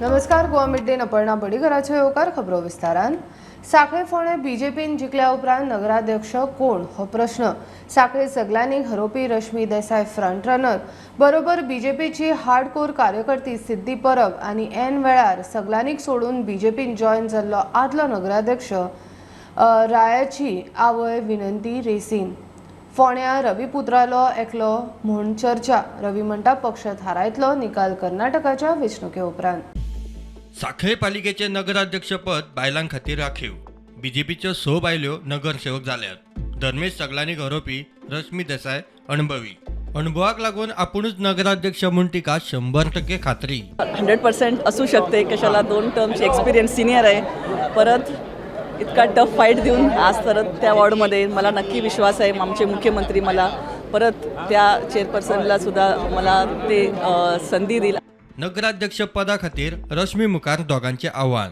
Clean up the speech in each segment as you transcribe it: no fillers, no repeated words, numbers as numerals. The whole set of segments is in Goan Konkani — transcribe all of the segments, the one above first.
नमस्कार, गोवा मिड डेन अपर्णा बडीघराचो येवकार. खबरो विस्तारान. साखळे फोंडें बीजेपीन जिखल्या उपरांत नगराध्यक्ष कोण हो प्रश्न. साखळे सगल्यांनी हरोपी रश्मी देसाय फ्रंट रनर, बरोबर बीजेपीची हार्डकोर कार्यकर्ती सिद्धी परब आनी ऐन वेळार सगल्यांनीक सोडून बीजेपीन जॉयन जाल्लो आदलो नगराध्यक्ष रायाची आवय विनंती रेसीन. फोंड्या रवी पुत्रालो एकलो म्हूण चर्चा. रवी म्हणटा पक्ष थारायतलो निकाल कर्नाटकाच्या वेंचणुके उपरांत. साखळे पालिकेचे नगराध्यक्षपद बायलां खातीर राखीव. बीजेपीच्यो 6 बायल्यो नगरसेवक जाल्यात. धर्मेश सगलांनी गरोवपी रश्मी देसाय अणभवी. अणभवाक लागून आपुणूच नगराध्यक्ष म्हूण तिका 100% खात्री. 100% असू शकते. कशाला, 2 टर्मची एक्सपिरियन्स, सिनियर आहे. परत इतका टफ फाईट देऊन आज परत त्या वॉर्डमध्ये मला नक्की विश्वास आहे, आमचे मुख्यमंत्री मला परत त्या चेअरपर्सनला सुद्धा मला ते संधी दिली. नगराध्यक्ष पदा खातीर रश्मी मुखार दोगांचें आव्हान.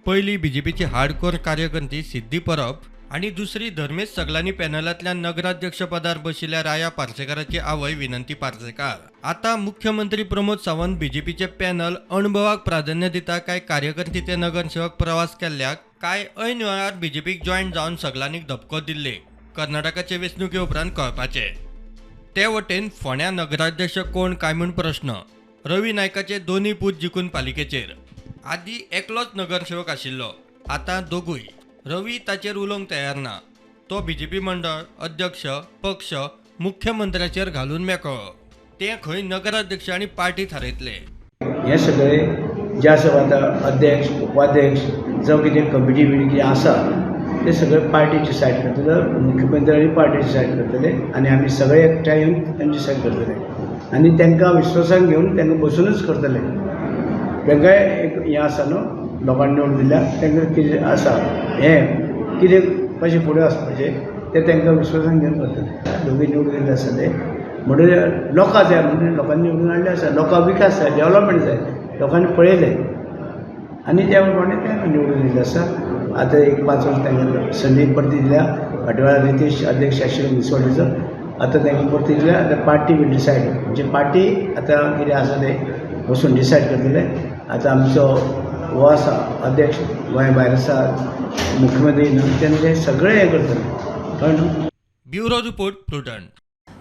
पयली बीजेपीची हार्डकोर कार्यकर्ती सिद्धी परब आनी दुसरी धर्मेश सगलांनी पॅनलांतल्यान नगराध्यक्ष पदार बशिल्ल्या राया पार्सेकाराची आवय विनंती पार्सेकार. आतां मुख्यमंत्री प्रमोद सावंत बीजेपीचे पॅनल अणभवाक प्राधान्य दिता काय कार्यकर्ती ते नगरसेवक प्रवास केल्ल्याक, काय ऐन वेळार बीजेपीक जॉयन जावन सगलांनीक धपको दिल्ले, कर्नाटकाचे वेंचणुके उपरांत कळपाचें. ते वटेन फोंड्या नगराध्यक्ष कोण काय म्हूण प्रश्न. रवी नायकाचे दोनूय पूत जिखून पालिकेचेर. आदी एकलोच नगरसेवक आशिल्लो, आतां दोगूय. रवी ताचेर उलोवंक तयार ना. तो बीजेपी मंडळ अध्यक्ष, पक्ष, मुख्यमंत्र्याचेर घालून मेकळो. ते खंय नगराध्यक्ष आनी पार्टी थारयतले. हे सगळे जे आसा आतां अध्यक्ष, उपाध्यक्ष, जावं कितें कमिटी बिटी कितें आसा, ते सगळे पार्टी डिसायड करतले. मुख्यमंत्री आनी पार्टी डिसायड करतले आनी आमी सगळे एकठांय येवन तांचे डिसायड करतले आनी तांकां विश्वासान घेवन तांकां बसूनच करतले. तांकांय एक हें आसा न्हू, लोकांनी निवडून दिल्या, तांकां कितें आसा हें कितें कशें फुडें वचपाचें तें तांकां विश्वासान घेवन करतले. दोगूय निवडून दिल्ले आसा ते, म्हणून लोकां जाय म्हणून लोकांनी निवडून हाडले आसा. लोकांक विकास जाय, डेवलपमेंट जाय, लोकांनी पळयलें आनी त्या प्रमाणे ते निवडून दिल्ले आसा. आतां एक 5 वर्सां तांकां संदी परती दिल्या. फाटल्या वेळार रितेश अध्यक्ष आशिल्लो मुन्सिपालिटीचो, आतां तांकां परती दिल्या. आतां पार्टी वील डिसायड, म्हणजे पार्टी आतां कितें आसा तें बसून डिसायड करतले. आतां आमचो हो आसा अध्यक्ष, गोंया भायर आसा, मुख्यमंत्री न्हू, तेन्ना सगळें हें करतले, कळ्ळें न्हू. Bureau report, Prudent.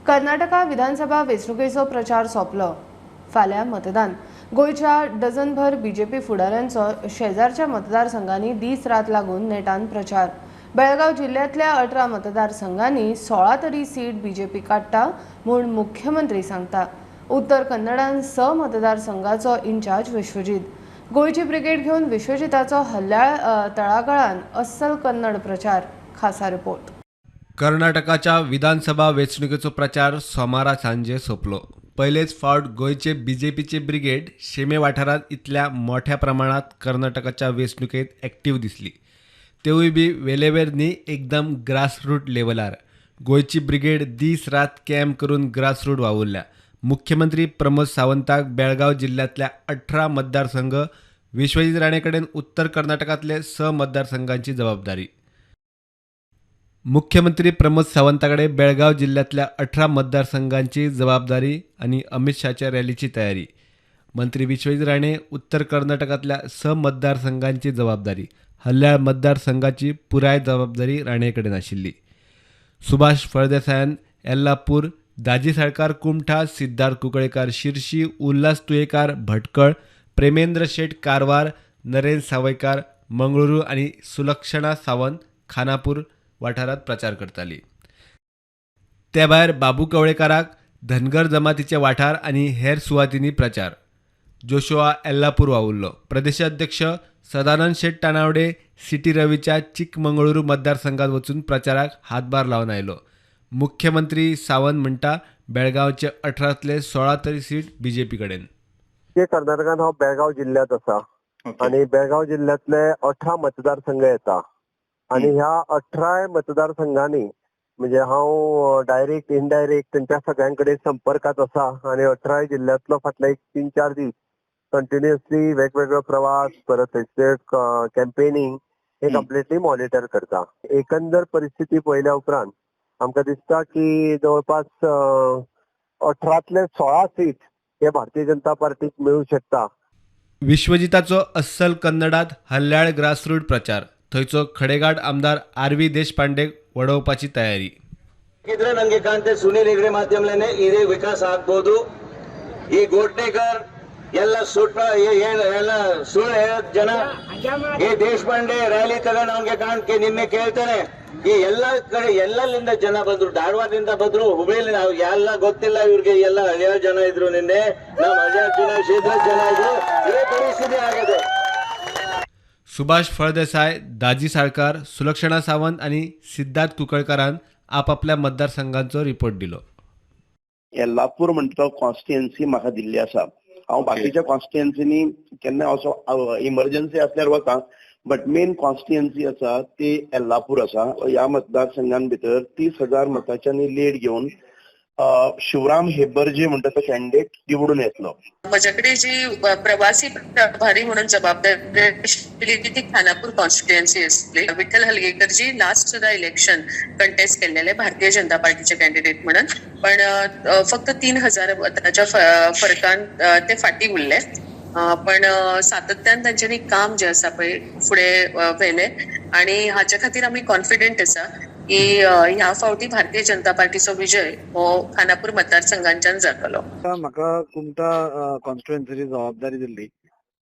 Karnataka विधानसभा वेंचणुकेचो प्रचार सोंपलो. फाल्यां मतदान. गोंयच्या डझनभर बीजेपी फुडाऱ्यांचो शेजारच्या मतदारसंघांनी दीस रात लागून नेटान प्रचार. बेळगाव जिल्ह्यांतल्या 18 मतदारसंघांनी 16 तरी सीट बीजेपी काडटा म्हूण मुख्यमंत्री सांगता. उत्तर कन्नडान 6 मतदारसंघाचो इन्चार्ज विश्वजीत. गोंयची ब्रिगेड घेवन विश्वजिताचो हल्ल्याळ तळागाळान अस्सल कन्नड प्रचार. खासा रिपोर्ट. कर्नाटकाच्या विधानसभा वेंचणुकेचो प्रचार सोमारा सांजे सोंपलो. पयलेच फावट गोंयचे बीजेपीचे ब्रिगेड शिमे वाठारांत इतल्या मोठ्या प्रमाणात कर्नाटकाच्या वेंचणुकेत एक्टीव दिसली, तेवूय बी वेलेवेर न्ही, एकदम ग्रासरूट लेवलार. गोंयची ब्रिगेड दीस रात कॅम्प करून ग्रासरूट वावुरल्या. मुख्यमंत्री प्रमोद सावंताक बेळगांव जिल्ल्यांतल्या 18 मतदारसंघ, विश्वजीत राणे कडेन उत्तर कर्नाटकांतले 6 मतदारसंघांची जबाबदारी. मुख्यमंत्री प्रमोद सावंताकडे बेळगाव जिल्ह्यातल्या 18 मतदारसंघांची जबाबदारी आणि अमित शहाच्या रॅलीची तयारी. मंत्री विश्वजित राणे उत्तर कर्नाटकातल्या 6 मतदारसंघांची जबाबदारी. हल्ल्याळ मतदारसंघाची पुराय जबाबदारी राणेकडेन आशिल्ली. सुभाष फळदेसायान येल्लापूर, दाजी साळकार कुमठा, सिद्धार्थ कुंकळेकार शिरशी, उल्हास तुयेकार भटकळ, प्रेमेंद्र शेट कारवार, नरेंद्र सावयकार मंगळुरू आनी सुलक्षणा सावंत खानापूर वाठारांत प्रचार करताली. ते भायर बाबू कवळेकाराक धनगर जमातीचे वाठार आनी हेर सुवातींनी प्रचार. जोशुआ येल्लापूर वावुरलो. प्रदेशाध्यक्ष सदानंद शेट तानावडे सिटी रवीच्या चिकमंगळुरू मतदारसंघात वचून प्रचाराक हातभार लावन आयलो. मुख्यमंत्री सावंत म्हणटा, बेळगांवचे 18तले 16 तरी सीट बीजेपी कडेन. कर्नाटकान हांव बेळगांव जिल्ल्यांत आसा आनी बेळगांव जिल्ल्यांतले 18 मतदारसंघ येता आनी ह्या 18 मतदारसंघांनी म्हणजे हांव डायरेक्ट इनडायरेक्ट तेंच्या सगळ्यां कडेन संपर्कात आसा आनी 18 जिल्ल्यांतलो फाटले एक 3-4 दीस कंटिन्युअसली वेगवेगळो प्रवास, परत थंयचे कॅम्पेनिंग हे कंप्लिटली मॉनिटर करता. एकंदर परिस्थिती पळयल्या उपरांत आमकां दिसता की जवळपास 18तले 16 सीट हे भारतीय जनता पार्टीक मेळूं शकता. विश्वजिताचो अस्सल कन्नडात हल्ल्याळ ग्रासरूट प्रचार. थंयचो खडेगांठ आमदार आर व्ही देशपांडेक वडोवपाची तयारी. ಇದ್ರೆ ನಂಗೆ ಕಾಣ್ತೆ ಸುನೀಲ್ ಹೆಗ್ಡೆ ಮಾಧ್ಯಮಲೇನೆ ಇದೇ ವಿಕಾಸ ಆಗ್ಬೋದು. ಈ ಗೋಟ್ನೇಕರ್ ಎಲ್ಲ ಸುಟ್ಟ ಎಲ್ಲ ಸುಳ್ಳು ಹೇಳೋದ್ ಜನ. ಈ ದೇಶಪಾಂಡೆ ರ್ಯಾಲಿ ತಗೊಂಡು ಅವನಿಗೆ ಕಾಣ್ಕೆ ನಿನ್ನೆ ಕೇಳ್ತಾನೆ, ಈ ಎಲ್ಲಾ ಕಡೆ ಎಲ್ಲಲ್ಲಿಂದ ಜನ ಬಂದ್ರು, ಧಾರವಾಡದಿಂದ ಬಂದ್ರು, ಹುಬ್ಳಿಲಿ ಎಲ್ಲ ಗೊತ್ತಿಲ್ಲ ಇವ್ರಿಗೆ, ಎಲ್ಲ ಹಳ್ಳಿಯ ಜನ ಇದ್ರು ನಿನ್ನೆ, ನಮ್ಮ ಹಳ್ಳಿಯ ಚುನಾವ್ ಕ್ಷೇತ್ರದ ಜನ ಇದ್ರು. ಇದೇ ಪರಿಸ್ಥಿತಿ ಆಗಿದೆ. सुभाष फळदेसाय, दाजी साळकार, सुलक्षणा सावंत आनी सिद्धार्थ कुंकळकारान आपापल्या मतदारसंघांचो रिपोर्ट दिलो. येल्लापूर म्हणटा तो कॉन्स्टिट्युएन्सी म्हाका दिल्ली आसा. हांव बाकीच्या कॉन्स्टिट्युएन्सीनी केन्ना असो इमर्जन्सी आसल्यार वता, बट मेन कॉन्स्टिट्युएन्सी आसा ती येल्लापूर आसा. ह्या मतदारसंघान भितर 30,000 मतांच्यानी लीड घेवन शिवराम हेब्बरजी म्हणटा तो कॅन्डिडेट निवडून येतलो. म्हज्याकडे जी प्रवासी प्रभारी म्हणून जबाबदारी आशिल्ली ती खानापूर कॉन्स्टिट्युएन्सी आसली. विठ्ठल हलगेकरजी लास्ट सुद्धा इलेक्शन कंटेस्ट केल्लेले भारतीय जनता पार्टीचे कॅन्डिडेट म्हणून, पण फक्त 3,000 मताच्या फरकान ते फाटी उरले. पण सातत्यान तांच्यांनी काम जे आसा पळय फुडें व्हेलें आनी हाच्या खातीर आमी कॉन्फिडंट आसा की ह्या फावटी भारतीय जनता पार्टीचो विजय हो खानापूर मतदारसंघांच्यान जातलो. म्हाका कुमटा कॉन्स्टिट्युएन्सीची जबाबदारी दिल्ली.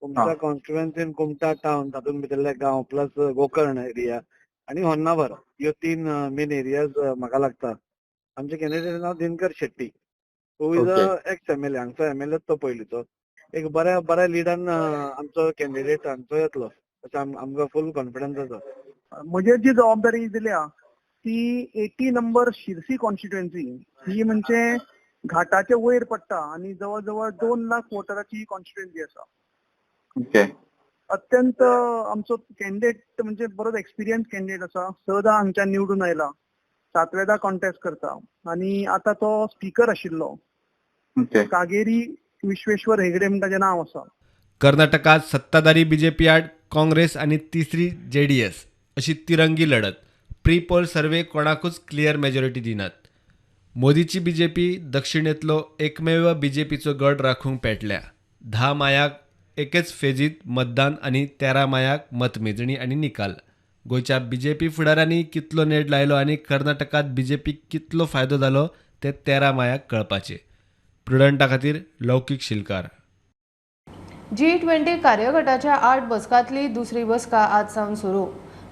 कुमटा कॉन्स्टिट्युएन्सीन कुमटा टावन, तातूंत भितरले गांव प्लस गोकर्ण एरिया आनी होन्नावर ह्यो 3 मेन एरियाज म्हाका लागता. आमचे कॅन्डिडेट नांव Dinakar Shetty, who is a ex MLA, हांगचो एमएलए तो पयलींचो. एक बऱ्या बऱ्या लिडान आमचो कॅन्डिडेट हांगचो येतलो अशें आमकां फूल कॉन्फिडन्स आसा. म्हजेर जी जबाबदारी दिल्या ती 80 नंबर शिरसी कॉन्स्टिट्युएन्सी ही म्हणजे घाटाचे वयर पडटा आनी जवळ जवळ 2 लाख वोटराची कॉन्स्टिट्युएन्सी आसा. अत्यंत आमचो कॅन्डिडेट म्हणजे बरोच एक्सपिरियन्स कॅन्डिडेट आसा. 6 हांगच्यान निवडून आयला, 7वेदा कॉन्टेस्ट करता आनी आतां तो स्पीकर आशिल्लो. कागेरी विश्वेश्वर हेगडे म्हणटा ताजें नांव आसा. कर्नाटकात सत्ताधारी बीजेपी आड काँग्रेस आनी तिसरी जेडीएस अशी तिरंगी लढत. प्री पोल सर्वे कोणाकूच क्लियर मेजॉरिटी दिनात. मोदीची बीजेपी दक्षिणेंतलो एकमेव बीजेपीचो गड राखूंक पेटल्या. 10 मायाक एकेच फेजीत मतदान आनी 13 मायाक मतमेजणी आनी निकाल. गोंयच्या बीजेपी फुडाऱ्यांनी कितलो नेट लायलो आनी कर्नाटकात बीजेपीक कितलो फायदो जालो ते 13 मायाक कळपाचे. प्रुडंटा खातीर लौकीक शिलकार. G20 कार्यगटाच्या 8 बसकांतली दुसरी बसका आज सावन सुरू.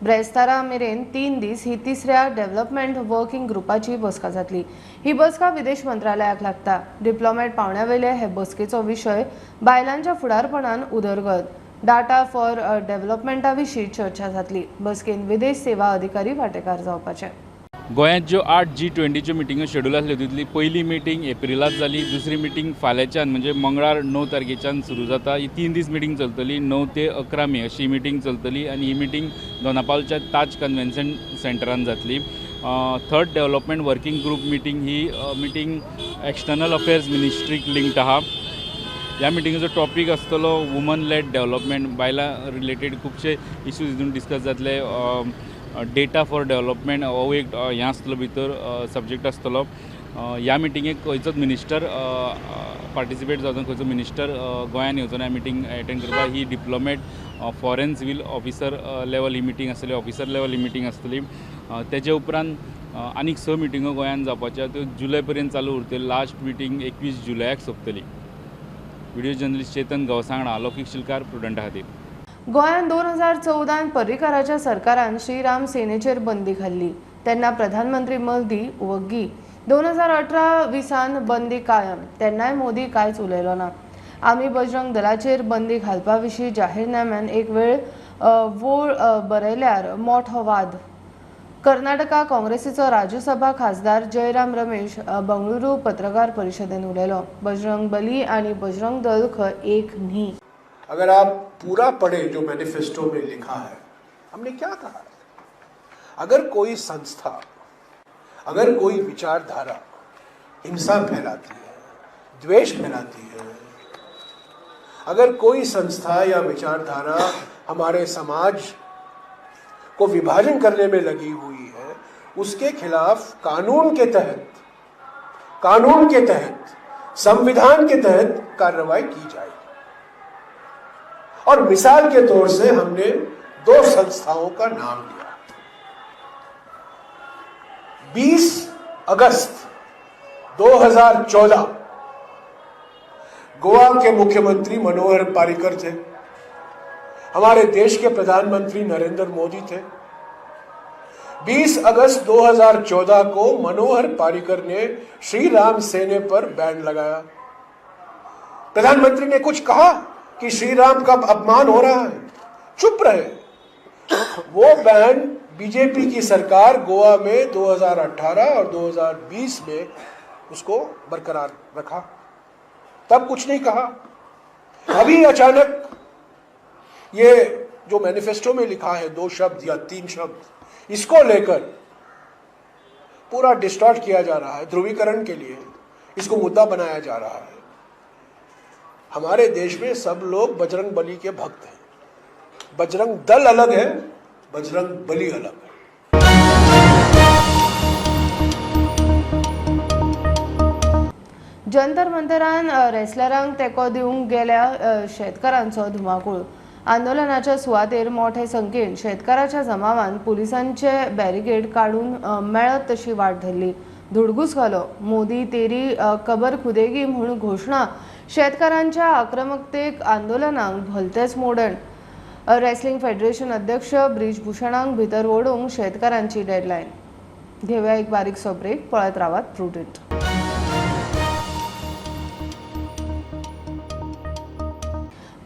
ब्रेस्तारा मेरेन 3 दीस ही तिसऱ्या डेव्हलपमेंट वर्किंग ग्रुपाची बसका जातली. ही बसका विदेश मंत्रालयाक लागता. डिप्लोमॅट पावण्यावेले हे बसकेचो विशय बायलांच्या फुडारपणान उदरगत, डाटा फॉर डेव्हलपमेंटा विशीं चर्चा जातली. बसकेन विदेश सेवा अधिकारी वांटेकार जावपाचे. गोंयांत ज्यो 8 G20च्यो मिटिंगो शेड्यूल आसल्यो तितली पयली मिटींग एप्रिलांत जाली, दुसरी मिटींग फाल्यांच्यान म्हणजे मंगळार 9 तारखेच्यान सुरू जाता. ही 3 दीस मिटींग चलतली, 9 ते 11 मे अशी मिटींग चलतली आनी ही मिटींग दोनापावलच्या ताज कन्व्हेन्शन सेंटरान जातली. Third development working group meeting ही मिटींग एक्सटर्नल अफेर्स मिनिस्ट्रीक लिंक्ड आहा. ह्या मिटिंगेचो टॉपीक आसतलो वुमन लेड डेव्हलपमेंट, बायलां रिलेटेड खुबशे इश्यूज हितून डिस्कस जातले. डेटा फॉर डेव्हलपमेंट हो एक हें आसतलो भितर सब्जेक्ट आसतलो. ह्या मिटिंगेक खंयचोच मिनिस्टर पार्टिसिपेट जावचो, खंयचो मिनिस्टर गोंयान येवचो ना मिटींग एटेंड करपाक. ही diplomat, foreign civil officer level ही मिटींग आसतली, ऑफिसर लेवल ही मिटींग आसतली. तेजे उपरांत आनीक 6 मिटिंगो गोंयान जावपाच्यो, त्यो जुलय पर्यंत चालू उरतल्यो. लास्ट मिटींग 21 जुलयाक सोंपतली. व्हिडिओ जर्नलिस्ट चेतन गवसांगडा, लौकीक शिलकार, प्रुडंटा खातीर. गोंयांत 2014 पर्रीकाराच्या सरकारान श्रीराम सेनेचेर बंदी घाल्ली तेन्ना प्रधानमंत्री मोदी वग्गी. 2018-20 बंदी कायम, तेन्नाय मोदी कांयच उलयलो ना. आमी बजरंग दलाचेर बंदी घालपा विशीं जाहीरनाम्यान एक वेळ वोळ बरयल्यार मोठो वाद. कर्नाटका काँग्रेसीचो राज्यसभा खासदार जयराम रमेश बंगळुरू पत्रकार परिशदेन उलयलो. बजरंग बली आनी बजरंग दल खंय एक न्ही. अगर आप पूरा पढ़े जो मैनिफेस्टो में लिखा है, हमने क्या कहा है? अगर कोई संस्था, अगर कोई विचारधारा हिंसा फैलाती है, द्वेष फैलाती है, अगर कोई संस्था या विचारधारा हमारे समाज को विभाजन करने में लगी हुई है, उसके खिलाफ कानून के तहत, संविधान के तहत कार्रवाई की जाएगी। और मिसाल के तौर से हमने 2 संस्थाओं का नाम लिया। 20 अगस्त 2014 गोवा के मुख्यमंत्री मनोहर पारिकर थे, हमारे देश के प्रधानमंत्री नरेंद्र मोदी थे। 20 अगस्त 2014 को मनोहर पारिकर ने श्री राम सेने पर बैन लगाया। प्रधानमंत्री ने कुछ कहा कि श्री राम का अपमान हो रहा है, चुप रहे। वो बैन बीजेपी की सरकार गोवा में 2018 और 2020 में उसको बरकरार रखा, तब कुछ नहीं कहा। अभी अचानक ये जो मैनिफेस्टो में लिखा है 2 शब्द या 3 शब्द, इसको लेकर पूरा डिस्टॉर्ट किया जा रहा है, ध्रुवीकरण के लिए इसको मुद्दा बनाया जा रहा है। हमारे देश में सब लोग बजरंग बली के भक्त हैं। बजरंग दल अलग है, बजरंग बली अलग है। जंतर मंतरान रेसलरांक तेंको दिवंक गेल्या शेतकारांचो धुमाकूळ। आंदोलनाच्या सुवातेर मोठे संख्येन शेतकाराच्या जमावान पुलिसांचे बॅरिगेड काडून मेळत तशी वाट धरली, धुडगूस घालो। मोदी तेरी कबर खुदेगी म्हूण घोशणा शेतकारांच्या आक्रमकतेक आंदोलनाक भलतेच मोडण। रेसलिंग फेडरेशन अध्यक्ष ब्रिजभूषणांक भितर ओडूंक शेतकारांची डेडलायन। घेवया एक बारीकसो ब्रेक, पळत रावात प्रुडंट।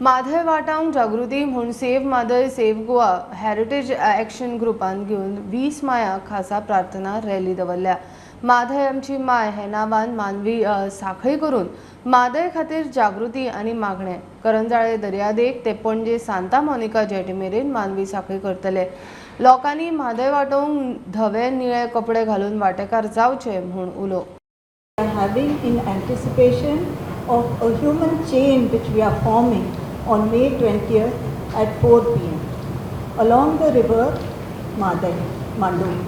म्हादय वाटावंक जागृती म्हूण save Mhadei save Goa heritage action ग्रुपान घेवन 20 मायाक खासा प्रार्थना रॅली दवरल्या। म्हादय आमची माय हे नांवान मानवी साखळी करून म्हादय खातीर जागृती आनी मागणें। करंजाळे दर्यादेग ते पणजे सांता मोनिका जेटी मेरेन मानवी साखळी करतले। लोकांनी म्हादय वाटोवंक धवे निळे कपडे घालून वांटेकार जावचे म्हूण उलो। Having in anticipation of a human chain which we are forming on May 20th at 4 p.m. along the river Mhadei, Mandovi.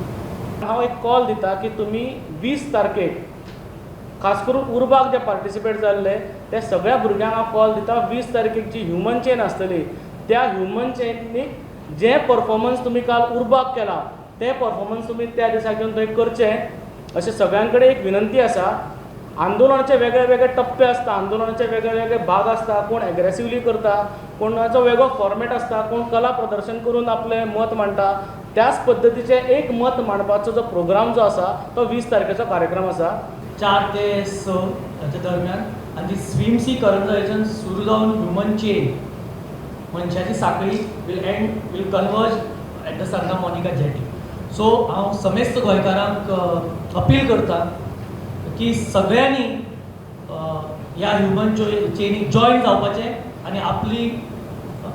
हांव एक कॉल दिता की तुमी 20 तारखेक खास करून उर्बाक जे पार्टिसिपेट जाल्ले ते सगळ्या भुरग्यांक हांव कॉल दिता, 20 तारखेक जी ह्युमन चेन आसतली त्या ह्युमन चेनीक जे परफॉर्मन्स तुमी काल उर्बाक केला ते परफॉर्मन्स तुमी त्या दिसा घेवन थंय करचें अशें सगळ्यां कडेन एक विनंती आसा। आंदोलनाचे वेगळे वेगळे टप्पे आसता, आंदोलनाचे वेगळे वेगळे भाग आसता, कोण एग्रेसिवली करता, कोणाचो वेगळो फॉर्मेट आसता, कोण कला प्रदर्शन करून आपलें मत मांडटा। त्याच पद्दतीचें एक मत मांडपाचो जो प्रोग्राम जो आसा तो 20 तारखेचो कार्यक्रम आसा। 4 ते 6 हाच्या दरम्यान आनी ती स्विम सी करंजाळेच्यान सुरू जावन ह्युमन चेन मनशाची साखळी will end will converge at the Santa Monica jetty. So हांव समेस्त गोंयकारांक अपील करता की सगळ्यांनी ह्या ह्युमन चेनीक जॉयन जावपाचें आनी आपली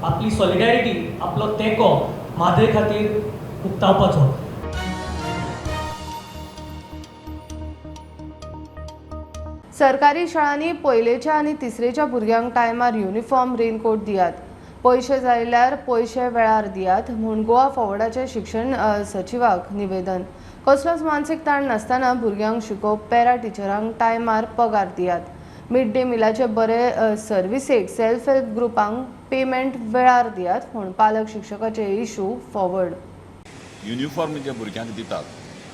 आपली सॉलिडॅरिटी, आपलो तेंको म्हादय खातीर उक्तावपाचो। सरकारी शाळांनी पयलेच्या आनी तिसरेच्या भुरग्यांक टायमार युनिफॉर्म रेनकोट दियात, पयशे जायल्यार पयशे वेळार दियात म्हूण गोवा फॉवर्डाचे शिक्षण सचिवाक निवेदन। कसलोच मानसीक ताण नासतना भुरग्यांक शिकोवप पॅरा टिचरांक टायमार पगार दियात, मिड डे मिलाचे बरे सर्विसेक सेल्फ हेल्प ग्रुपांक पेमेंट वेळार दियात म्हूण पालक शिक्षकाचे इशू फॉवर्ड। युनिफॉर्म जे भुरग्यांक दितात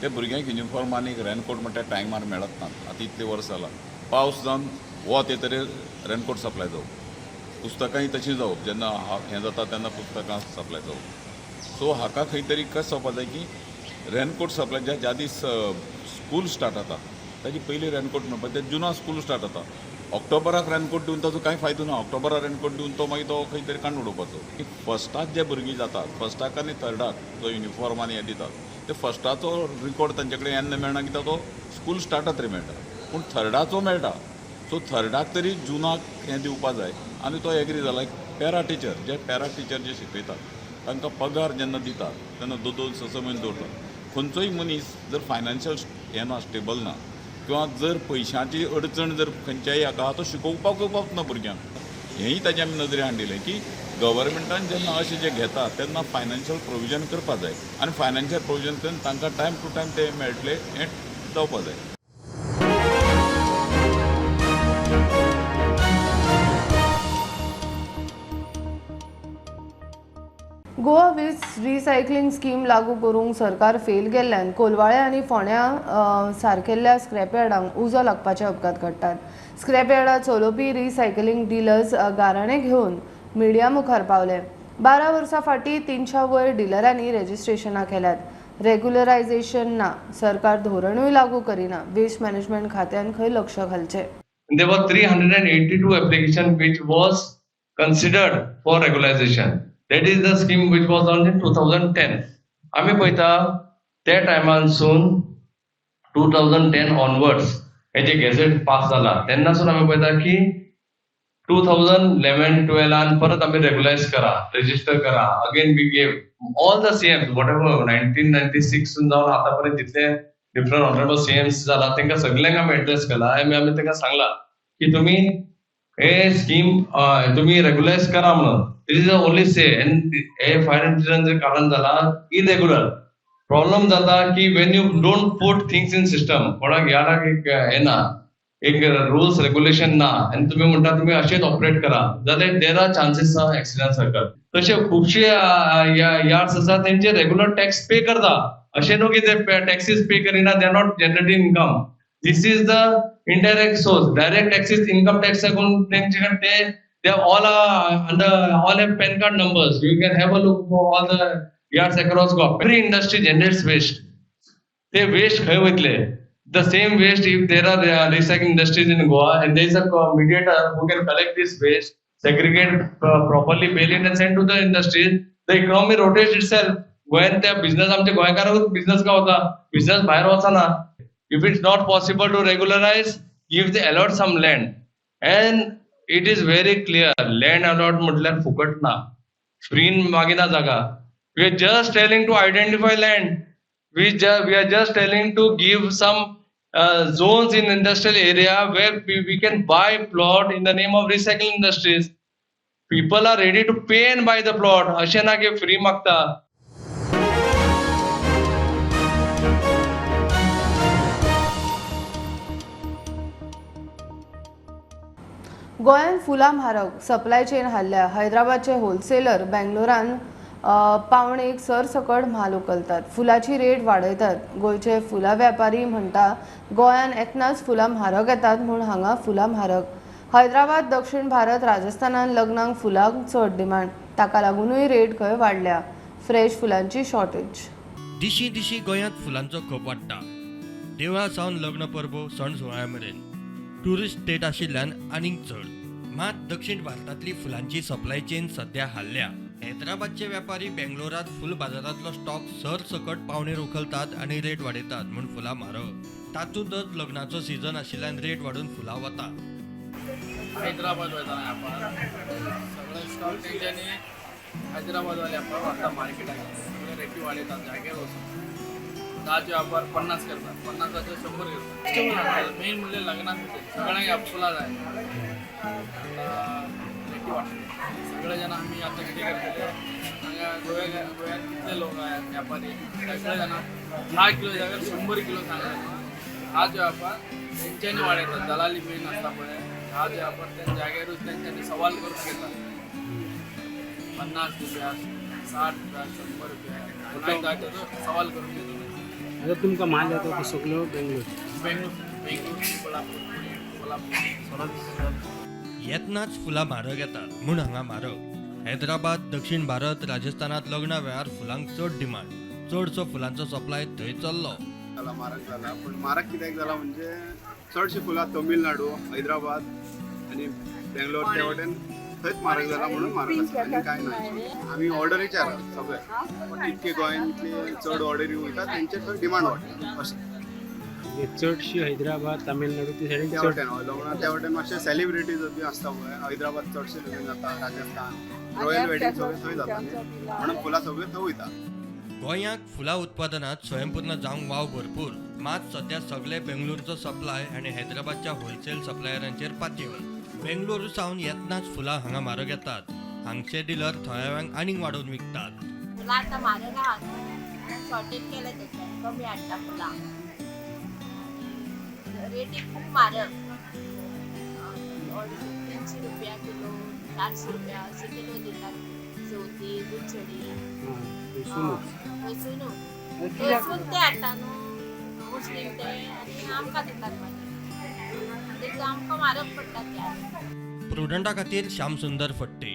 ते भुरग्यांक युनिफॉर्म आनी रेनकोट म्हणटा टायमार मेळत ना। आतां इतले वर्स जालां, पावस जावन वत येतरी रेनकोट सप्लाय जावप, पुस्तकांय तशीं जावप, जेन्ना हें जाता तेन्ना पुस्तकां सप्लाय जावप। सो हाका खंय तरी कशें जावपा जाय की रेनकोट सप्लाय ज्या ज्या दीस स्कूल स्टार्ट जाता ताजी पयलीं रेनकोट मेळपा जाय। जुना स्कूल स्टार्ट जाता, ऑक्टोबराक रेनकोट दिवन ताजो कांय फायदो ना, ऑक्टोबराक रेनकोट दिवन तो मागीर तो खंय तरी काडून उडोवपाचो। की फस्टाक जे भुरगीं जातात, फस्टाक आनी थर्डाक जो युनिफॉर्म आनी हें दितात ते फस्टाचो रिकॉर्ड तांचे कडेन येन्ना मेळना कित्याक तो स्कूल स्टार्ट जातरी मेळटा, पूण थर्डाचो मेळटा। सो थर्डाक तरी जुनाक हें दिवपा जाय। आनी तो एग्री जाला पॅरा टिचर, जे पॅरा टिचर जे शिकयतात तांकां पगार जेन्ना दितात तेन्ना 2 2 6 6 म्हयने दवरतात। खंयचोय मनीस जर फायनान्शियल हें ना, स्टेबल ना, किंवा जर पयशांची अडचण जर खंयच्याय हाका तो शिकोवपाक येवपाक ना भुरग्यांक, हेंय ताजें आमी नदरे हाडिल्लें की गव्हर्मेंटान जेन्ना अशें जें घेता तेन्ना फायनान्शियल प्रोविजन करपा जाय आनी फायनान्शियल प्रोविजन करून तांकां टायम टू टायम ते मेळटले हें जावपा जाय। गोवा वेस्ट रिसायकलिंग स्कीम लागू करूंक सरकार फेल गेल्ल्यान कोलवाळे आनी फोंड्या सारकेल्ल्या स्क्रॅपयार्डांक उजो लागपाचे अपघात घडटात. स्क्रॅपयार्डां चलोवपी रिसायकलिंग डिलर्स गाराणें घेवन मिडिया मुखार पावले. 12 वर्सां फाटीं 300 वयर डिलरांनी रेजिस्ट्रेशनां केल्यात. रेग्युलरायझेशन ना, सरकार धोरणूय लागू करिना. वेस्ट मॅनेजमेंट खात्यान खंय लक्ष घालचें. There were 382 application which was considered for regularization. That is the scheme which was launched in 2010. आमी पळयता त्या टायमानसून 2010 ऑनवर्ड्स हे जे गॅझेट पास जाला तेन्नासून आमी पळयता की 2011-12 परत आमी रेग्युलायज करा, रेजिस्टर करा. Again we gave all the CMs whatever 1996 जावन आतां पर्यंत जितले डिफरंट ऑनरेबल सीएम्स जाला तांकां सगल्यांक आमी एड्रेस केला आनी आमी तांकां सांगला की तुमी हे स्कीम तुमी रेग्युलायज करा म्हणून. This is only say and hey fire इंसिडंटचें कारण जाला इरेग्युलर. प्रॉब्लम जाता की when you don't put things in system, कोणाक यार्डाक एक हें ना, एक रुल्स रेग्युलेशन ना आनी तुमी म्हणटा तुमी अशेंच ऑपरेट करा जाल्यार there are chances accident circle. तशे खुबशे यार्ड्स आसा तेंचे रेग्युलर टॅक्स पे करता, अशें न्हू की ते टॅक्सीस पे करिना, they are not generating income. This is the indirect source. Direct taxes income tax करून तेंचे कडेन ते they all under all have PAN card numbers. You can have a look for all the yards across Goa. Every industry generates waste. ते वेस्ट खंय वयतले? The same waste, if there are recycling industries in Goa and there is a mediator who can collect this waste, segregate properly, bale it and send to the industries, the economy rotates itself. गोंयांत त्या बिझनेस आमच्या गोंयकाराकूच बिझनेस गावता, बिझनेस भायर वचना. If it's not possible to regularize, give the allot some land. And it is very clear, land allot म्हटल्यार फुकट ना, फ्रीन मागिना जागा. We are just telling to identify land. We are just telling to give some zones in industrial area where we can buy plot in the name of recycling industries. People are ready to pay and buy the plot. अशें ना की फ्री मागता. गोंयांत फुलां म्हारग, सप्लाय चेन हाल्ल्या. हैदराबादचे होलसेलर बेंगलोरान पावणेक सरसकट म्हाल उखलतात, फुलाची रेट वाडयतात. गोंयचे फुलां व्यापारी म्हणटा गोंयांत येतनाच फुलां म्हारग येतात म्हूण हांगा फुलां म्हारग. हैदराबाद, दक्षिण भारत, राजस्थानान लग्नाक फुलांक चड डिमांड, ताका लागूनय रेट खंय वाडल्या. फ्रेश फुलांची शॉर्टेज. दिशी दिशी गोंयांत फुलांचो खप वाडटा. देवळां सावन लग्न परबो सण सुवाळ्या मेरेन ट्युरिस्ट स्टेट आशिल्ल्यान आनीक चड. मात दक्षिण भारतांतली फुलांची सप्लाय चेन सध्या हाल्ल्या. हैदराबादचे व्यापारी बेंगलोरात फुल बाजारांतलो स्टॉक सरसकट पावणेर उखलतात आनी रेट वाडयतात म्हूण फुलां म्हारग. तातूंतच लग्नाचो सिजन आशिल्ल्यान रेट वाडून फुलां वता. हैदराबाद वयता व्यापार सगळे स्टॉक तेंच्यांनी हैदराबादवाले व्यापार व्हरता मार्केटाक, सगळे रेटी वाडयतात. जाग्यार वचून 10 व्यापार 50 करतात, 50 100 करतात. कस्टमर मेन म्हणल्यार लग्नाक सगळ्यांक फुलां जाय, रेटी वाडटा. सगळे जाण आमी आतां कितें करतले हांगा गोंयांत कितले लोक आहात व्यापारी, सगळे जाणां 10 किलो जाग्यार 100 किलो सांगतात. आज व्यापार तेंच्यांनी वाडयतात, दलाली मेन आसता पळय. आज व्यापार त्या जाग्यारूच तेंच्यांनी सवाल करून घेतात, 50 रुपया, 60 रुपया, 100 रुपया सवाल करून घेतात. आता तुमकां म्हाल येता तो सगळो बेंगलोर बेंगलोर बेंगलोर कोल्हापूर कोल्हापूर. येतनाच फुलां म्हारग येतात म्हूण हांगा म्हारग. हैदराबाद, दक्षिण भारत, राजस्थानात लग्ना वेळार फुलांक चड डिमांड. चडसो फुलांचो सप्लाय थंय चल्लो. जाला म्हारग जाला, पूण म्हारग कित्याक जाला म्हणजे चडशीं फुलां तमिळनाडू, हैदराबाद आनी बेंगलोर त्या वटेन थंयच म्हारग जाला म्हणून म्हारग आसा, आनी कांय ना. आमी ऑर्डरीचेर आसा सगळे, इतके गोंयांत इतले चड ऑर्डरी वयता तेंचे थंय डिमांड वाडटा अशें. चडशी हैदराबाद, तामिळनाडू ती सायडीन त्या वटेन लग्नां त्या वटेन मातशे सेलिब्रिटीज बी आसता पळय, हैदराबाद चडशे लग्न जाता, राजस्थान रॉयल वेडिंग सगळें थंय जाता म्हणून फुलां सगळीं थंय वयता. गोंयांत फुलां उत्पादनात स्वयंपूर्ण जावंक वाव भरपूर. मात सध्या सगळे बेंगलोरचो सप्लाय आनी हैदराबादच्या होलसेल सप्लायरांचेर पातयेवन. बेंगलोर सावन येतनाच फुलां हांगा म्हारग येतात. हांगचे डिलर थळाव्यांक आनीक वाडोवन विकतात. फुलां आतां म्हारग आहा, शॉर्टेज केलें तेचें, कमी हाडटा फुलां, रेटी खूब म्हारग, 300 रुपया किलो, 400 रुपया अशें किलो दितात. चवथी गुलछडी. थंयसुनूच. थंयसुनूच. कित्याक? थंयसून ते हाडटा न्हू मुस्लीम ते आनी आमकां दितात मागीर, तेका आमकां म्हारग पडटा ते. प्रुडंटा खातीर श्यामसुंदर फट्टे.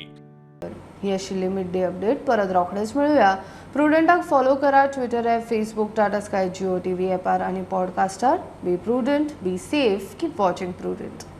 ही आशिल्ली मिड डे अपडेट. परत रोखडेच मेळुया. प्रुडंटाक फॉलो करा Twitter app, Facebook, Tata Sky, Jio TV ॲपार आनी पॉडकास्टार. Be prudent, be safe, keep watching Prudent.